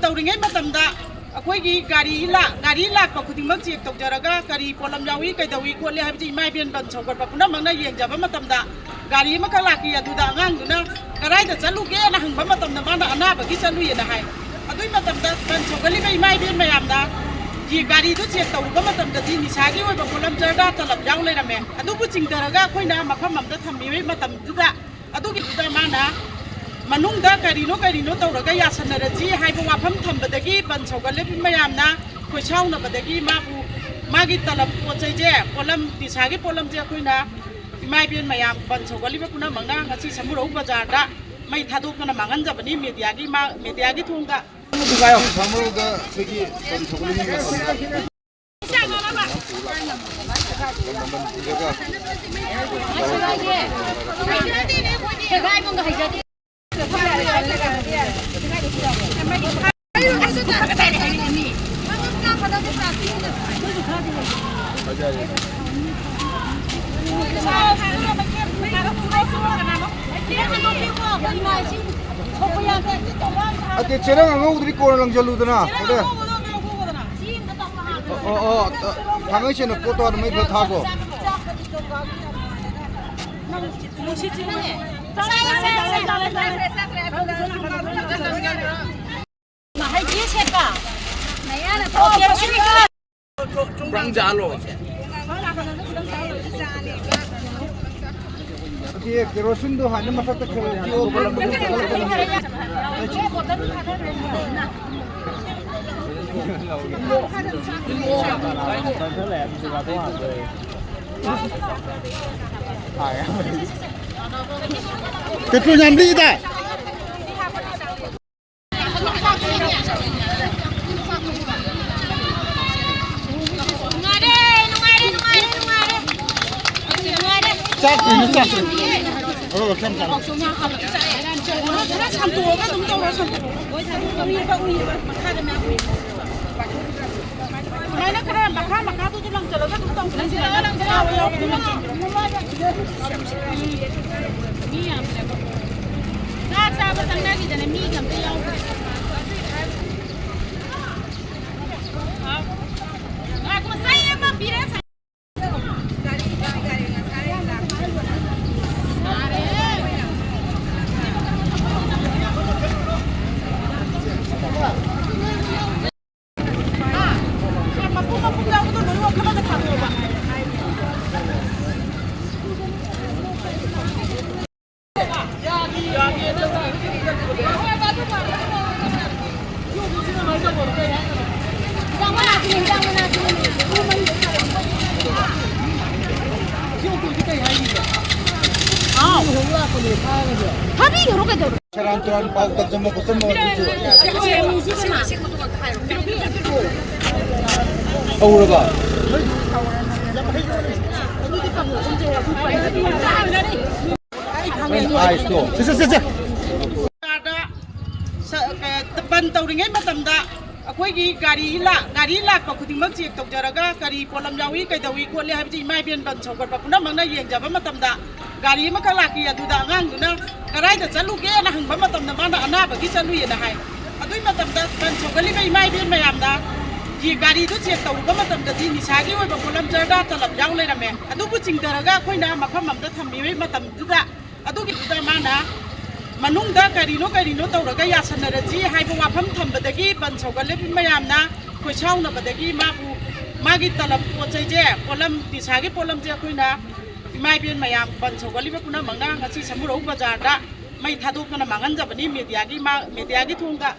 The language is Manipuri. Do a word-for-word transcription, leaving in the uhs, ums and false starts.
ꯇꯧꯔꯤꯉꯩ ꯃꯇꯝꯗ ꯑꯩꯈꯣꯏꯒꯤ ꯒꯥꯔꯤ ꯂꯥ-, ꯒꯥꯔꯤ ꯂꯥꯛꯄ ꯈꯨꯗꯤꯡꯃꯛ ꯆꯦꯛ ꯇꯧꯖꯔꯒ ꯀꯔꯤ ꯄꯣꯠꯂꯝ ꯌꯥꯎꯏ, ꯀꯩꯗꯧꯏ ꯈꯣꯠꯂꯤ ꯍꯥꯏꯕꯁꯤ ꯏꯃꯥ ꯏꯕꯦꯟ ꯕꯟ ꯁꯧꯒꯠꯄ ꯄꯨꯝꯅꯃꯛꯅ ꯌꯦꯡꯖꯕ ꯃꯇꯝꯗ ꯒꯥꯔꯤ ꯑꯃꯈꯛ ꯂꯥꯛꯈꯤ꯫ ꯑꯗꯨꯗ ꯑꯉꯥꯡꯗꯨꯅ ꯀꯗꯥꯏꯗ ꯆꯠꯂꯨꯒꯦꯅ ꯍꯪꯕ ꯃꯇꯝꯗ ꯃꯥꯅ ꯑꯅꯥꯕꯒꯤ ꯆꯠꯂꯨꯏꯅ ꯍꯥꯏ꯫ ꯑꯗꯨꯒꯤ ꯃꯇꯝꯗ ꯕꯟ ꯁꯧꯒꯠꯂꯤꯕ ꯏꯃꯥ ꯏꯕꯦꯟ ꯃꯌꯥꯝꯅ ꯒꯤ-, ꯒꯥꯔꯤꯗꯨ ꯆꯦꯛ ꯇꯧꯔꯨꯕ ꯃꯇꯝꯗꯗꯤ ꯅꯤꯁꯥꯒꯤ ꯑꯣꯏꯕ ꯄꯣꯠꯂꯝ ꯖꯔꯗꯥ ꯇꯂꯞ ꯌꯥꯎ ꯂꯩꯔꯝꯃꯦ꯫ ꯑꯗꯨꯕꯨ ꯆꯤꯡꯊꯔꯒ ꯑꯩꯈꯣꯏꯅ ꯃꯐꯝ ꯑꯃꯗ ꯊꯝꯃꯤꯕ ꯃꯇꯝꯗꯨꯗ ꯑꯗꯨꯒꯤꯗꯨꯗ ꯃꯥꯅ ꯃꯅꯨꯡꯗ ꯀꯔꯤꯅꯣ ꯀꯔꯤꯅꯣ ꯇꯧꯔꯒ ꯌꯥꯁꯟꯅꯔꯁꯤ ꯍꯥꯏꯕ ꯋꯥꯐꯝ ꯊꯝꯕꯗꯒꯤ ꯕꯟ ꯁꯧꯒꯠꯂꯤꯕ ꯃꯌꯥꯝꯅ ꯈꯣꯏꯁꯥꯎꯅꯕꯗꯒꯤ ꯃꯥꯕꯨ, ꯃꯥꯒꯤ ꯇꯂꯕ ꯄꯣꯠ ꯆꯩꯁꯦ, ꯄꯣꯠꯂꯝ, ꯅꯤꯁꯥꯒꯤ ꯄꯣꯠꯂꯝꯁꯦ ꯑꯩꯈꯣꯏꯅ ꯏꯃꯥ ꯏꯕꯦꯟ ꯃꯌꯥꯝ, ꯕꯟ ꯁꯧꯒꯠꯂꯤꯕ ꯄꯨꯝꯅꯃꯛꯅ ꯉꯁꯤ ꯁꯃꯨꯔꯧ ꯕꯖꯥꯔꯗ ꯃꯩ ꯊꯥꯗꯣꯛꯇꯅ ꯃꯥꯡꯍꯟꯖꯕꯅꯤ ꯃꯦꯗꯤꯌꯥꯒꯤ ꯃꯥ-, ꯃꯦꯗꯤꯌꯥꯒꯤ ꯊꯣꯡꯗ꯫ ꯁꯃꯨꯔꯧꯗ ꯑꯩꯈꯣꯏꯒꯤ ꯕꯟ ꯁꯧꯒꯠꯂꯤꯉꯩ ꯃꯇꯝꯗ ꯑꯇꯦ, ꯆꯦꯔꯪ ꯑꯉꯧꯕꯗꯨꯗꯤ ꯀꯣꯟꯅ ꯂꯪꯁꯤꯜꯂꯨꯗꯅ꯫ ꯑꯣ, ꯑꯣ, ꯑꯣ, ꯊꯥꯡꯒꯩ ꯁꯦꯡꯅ ꯄꯣꯠꯇꯣ ꯑꯗꯨꯝ ꯃꯩ ꯐꯠ ꯊꯥꯈꯣ꯫ ꯅꯪ ꯖꯥꯠꯂꯣ? ꯑꯗꯨꯗꯤ ꯀꯦꯔꯣꯁꯤꯟꯗꯣ ꯍꯥꯟꯅ ꯃꯊꯛꯇ ꯈꯔ ꯄꯤꯌꯣ꯫ ꯄꯦꯇ꯭ꯔꯣꯜ ꯌꯥꯝ ꯂꯤꯛꯏꯗ꯫ ꯅꯨꯡꯉꯥꯏꯔꯦ, ꯅꯨꯡꯉꯥꯏꯔꯦ, ꯅꯨꯡꯉꯥꯏꯔꯦ, ꯅꯨꯡꯉꯥꯏꯔꯦ꯫ ꯅꯨꯡꯉꯥꯏꯔꯦ꯫ ꯆꯥꯛꯇ꯭ꯔꯤꯅꯦ, ꯆꯥꯛꯇ꯭ꯔꯤ꯫ ꯑꯣ, ꯈꯤꯇꯪ ꯆꯥꯔꯣ꯫ ꯈꯔ ꯁꯟꯇꯣꯛꯑꯒ ꯑꯗꯨꯝ ꯇꯧꯔꯣ, ꯁꯟꯇꯣꯛꯑꯒ꯫ ꯎꯏꯕ, ꯎꯏꯕ, ꯃꯈꯥꯗ ꯃꯌꯥꯝ ꯎꯏ꯫ ꯁꯨꯃꯥꯏꯅ ꯈꯔ ꯃꯈꯥ, ꯃꯈꯥꯗꯨꯁꯨ ꯂꯪꯁꯤꯜꯂꯒ ꯑꯗꯨꯝ ꯇꯧꯁꯤ꯫ ꯂꯪꯁꯤꯜꯂꯒ, ꯂꯪꯁꯤꯜꯂꯒ꯫ ꯃꯤ ꯌꯥꯝꯗ꯭ꯔꯦꯕ꯫ ꯆꯥꯛ ꯆꯥꯕ ꯆꯪꯅꯈꯤꯗꯅ ꯃꯤꯒ ꯑꯝꯇ ꯌꯥꯎꯗ꯭ꯔꯦ꯫ ꯊꯥꯕꯤꯈ꯭ꯔꯣ ꯀꯩꯗꯧꯔꯒꯦ? ꯁꯦꯔꯥꯟ ꯇꯨꯔꯥꯟ ꯄꯥꯎ ꯇꯝꯖꯕ ꯈꯣꯠꯆꯟꯕ ꯑꯗꯨꯁꯨ ꯍꯧꯔꯕ? ꯑꯥꯏꯁꯇꯣ꯫ ꯁꯦ, ꯁꯦ, ꯁꯦ, ꯁꯦ꯫ ꯁ-, ꯀ-, ꯕꯟ ꯇꯧꯔꯤꯉꯩ ꯃꯇꯝꯗ ꯑꯩꯈꯣꯏꯒꯤ ꯒꯥꯔꯤ ꯂꯥ-, ꯒꯥꯔꯤ ꯂꯥꯛꯄ ꯈꯨꯗꯤꯡꯃꯛ ꯆꯦꯛ ꯇꯧꯖꯔꯒ ꯀꯔꯤ ꯄꯣꯠꯂꯝ ꯌꯥꯎꯏ, ꯀꯩꯗꯧꯏ ꯈꯣꯠꯂꯤ ꯍꯥꯏꯕꯁꯤ ꯏꯃꯥ ꯏꯕꯦꯟ ꯕꯟ ꯁꯧꯒꯠꯄ ꯄꯨꯝꯅꯃꯛꯅ ꯌꯦꯡꯖꯕ ꯃꯇꯝꯗ ꯒꯥꯔꯤ ꯑꯃꯈꯛ ꯂꯥꯛꯈꯤ꯫ ꯑꯗꯨꯗ ꯑꯉꯥꯡꯗꯨꯅ "ꯀꯗꯥꯏꯗ ꯆꯠꯂꯨꯒꯦꯅ?" ꯍꯪꯕ ꯃꯇꯝꯗ ꯃꯥꯅ "ꯑꯅꯥꯕꯒꯤ ꯆꯠꯂꯨꯏꯅ" ꯍꯥꯏ꯫ ꯑꯗꯨꯒꯤ ꯃꯇꯝꯗ ꯕꯟ ꯁꯧꯒꯠꯂꯤꯕ ꯏꯃꯥ ꯏꯕꯦꯟ ꯃꯌꯥꯝꯅ ꯒꯤ-, ꯒꯥꯔꯤꯗꯨ ꯆꯦꯛ ꯇꯧꯔꯨꯕ ꯃꯇꯝꯗꯗꯤ ꯅꯤꯁꯥꯒꯤ ꯑꯣꯏꯕ ꯄꯣꯠꯂꯝ ꯖꯔꯗꯥ ꯇꯂꯞ ꯌꯥꯎ ꯂꯩꯔꯝꯃꯦ꯫ ꯑꯗꯨꯕꯨ ꯆꯤꯡꯊꯔꯒ ꯑꯩꯈꯣꯏꯅ ꯃꯐꯝ ꯑꯃꯗ ꯊꯝꯃꯤꯕꯒꯤ ꯃꯇꯝꯗꯨꯗ ꯑꯗꯨꯒꯤꯗꯨꯗ ꯃꯥꯅ ꯃꯅꯨꯡꯗ ꯀꯔꯤꯅꯣ ꯀꯔꯤꯅꯣ ꯇꯧꯔꯒ ꯌꯥꯁꯟꯅꯔꯁꯤ ꯍꯥꯏꯕ ꯋꯥꯐꯝ ꯊꯝꯕꯗꯒꯤ ꯕꯟ ꯁꯧꯒꯠꯂꯤꯕ ꯃꯌꯥꯝꯅ ꯑꯩꯈꯣꯏ ꯁꯥꯎꯅꯕꯗꯒꯤ ꯃꯥꯕꯨ, ꯃꯥꯒꯤ ꯇꯂꯕ ꯄꯣꯠ ꯆꯩꯁꯦ, ꯄꯣꯠꯂꯝ, ꯅꯤꯁꯥꯒꯤ ꯄꯣꯠꯂꯝꯁꯦ ꯑꯩꯈꯣꯏꯅ ꯏꯃꯥ ꯏꯕꯦꯟ ꯃꯌꯥꯝ ꯕꯟ ꯁꯧꯒꯠꯂꯤꯕ ꯄꯨꯝꯅꯃꯛꯅ ꯉꯁꯤ ꯁꯃꯨꯔꯧ ꯕꯖꯥꯔꯗ ꯃꯩ ꯊꯥꯗꯣꯛꯇꯨꯅ ꯃꯥꯡꯍꯟꯖꯕꯅꯤ꯫ ꯃꯦꯗꯤꯌꯥꯒꯤ ꯃꯥ-, ꯃꯦꯗꯤꯌꯥꯒꯤ ꯊꯣꯡꯗ